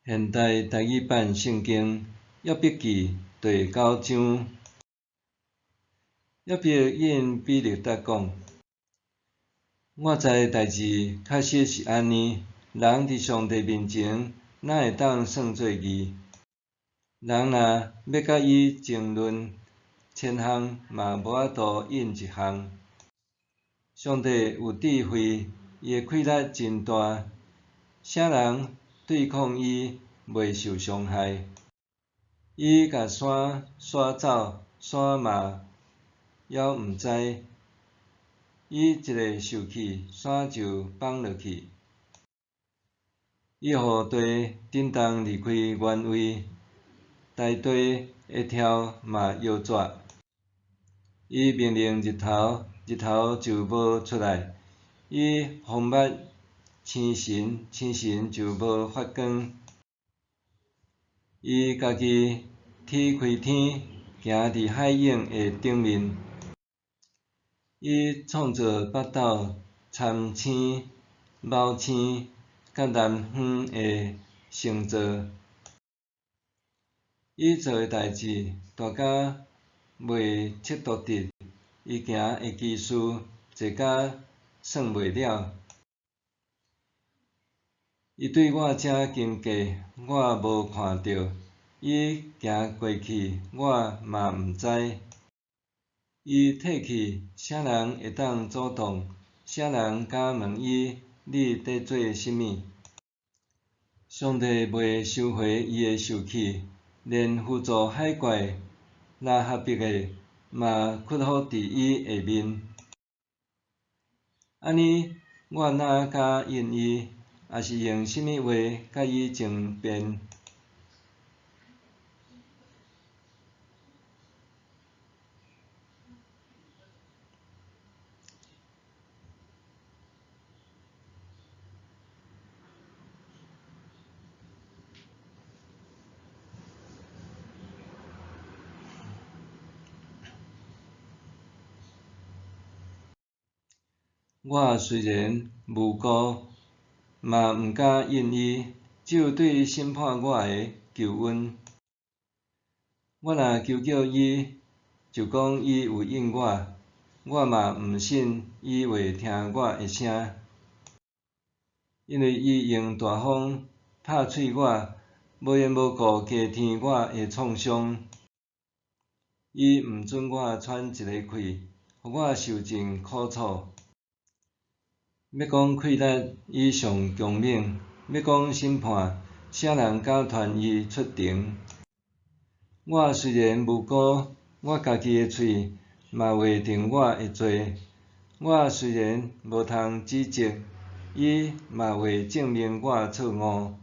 现代台语版圣经约伯记第九章。约伯应比勒达讲：我知代志确实是按呢，人伫上帝面前，哪会当算做义？人若欲佮伊争论，千项嘛无法度应一项。上帝有智慧，伊的气力真大，啥人对抗伊袂受伤害？伊共山徙走，山嘛犹毋知。伊一个受气，山就放落去。伊予地振动离开原位，大地会跳嘛摇折。伊命令日头，日头就无出来；伊封密星辰，星辰就无发光。伊家己踢开天，行伫海涌的顶面。伊创造北斗、参星、昴星，佮南方的星座。伊做的代志，大家袂测度得；伊行的奇事，济甲算袂了。伊对我遮经过，我无看著；伊行过去，我嘛毋知。伊退去，啥人会当阻挡？啥人敢问伊：你伫做啥物？上帝袂收回伊的受气，连扶助海怪拉哈伯的，嘛屈服伫伊下面。按呢，我哪敢应伊？抑是用啥物话佮伊争辩？我虽然无辜，嘛毋敢应伊，只有对审判我的求恩。我若求叫伊，就讲伊有应我，我嘛毋信伊会听我的声。因为伊用大风拍碎我，无缘无故加添我的创伤。伊毋准我喘一个气，予我受尽苦楚。欲讲气力，伊上强猛；欲讲审判，啥人敢传伊出庭？我虽然无辜，我家己的喙嘛画定我的罪。我虽然无通指责，伊嘛会证明我错误。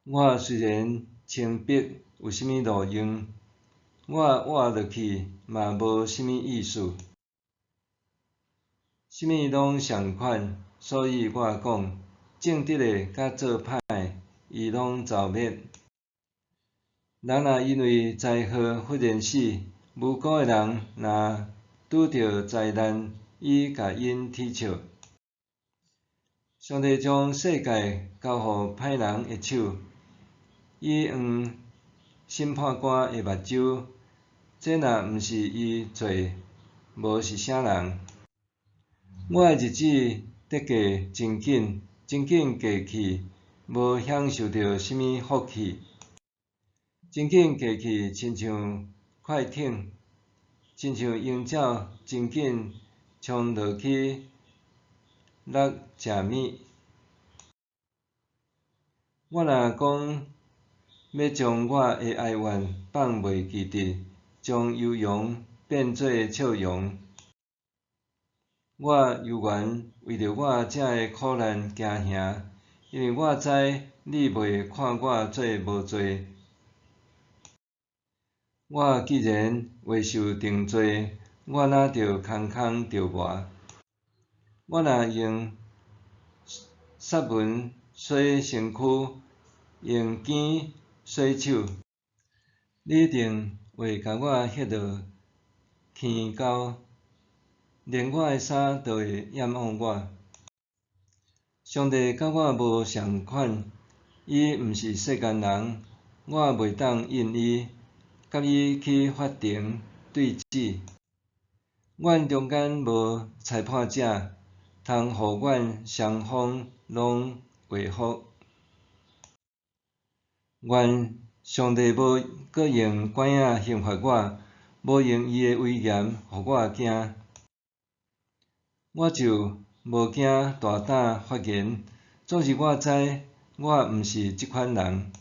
我虽然清白，有啥物路用？我活落去嘛无啥物意思。啥物拢仝款，所以我讲，正直的佮做歹的，伊拢遭灭。人若因为灾祸忽然死，无辜的人若拄著灾难，伊共𪜶耻笑。上帝将世界交予歹人的手，伊用审判官的目睭，这若毋是伊做的，无是啥人？我的日子得过真紧，真紧过去，无享受著啥物福气。真紧过去，亲像快艇，亲像鹰鸟，真紧冲落去落食物。我若讲欲将我的哀怨放袂记得，将忧容变做笑容。我犹原为著我这的苦难惊吓，因为我知你袂看我做无罪。我既然未受定罪，我哪著空空著磨？我若用杀文洗身躯，用羹洗手，你一定会共我歇落坑沟，连我的衫都会厌恶我。上帝佮我无仝款，伊毋是世間人，我袂當應伊，佮伊去法庭對質。阮中間無裁判者，通予阮雙方攏話服。願上帝無閣用拐仔刑罰我，無用伊的威嚴予我驚。我就無驚大膽發言，總是我知我毋是這款人。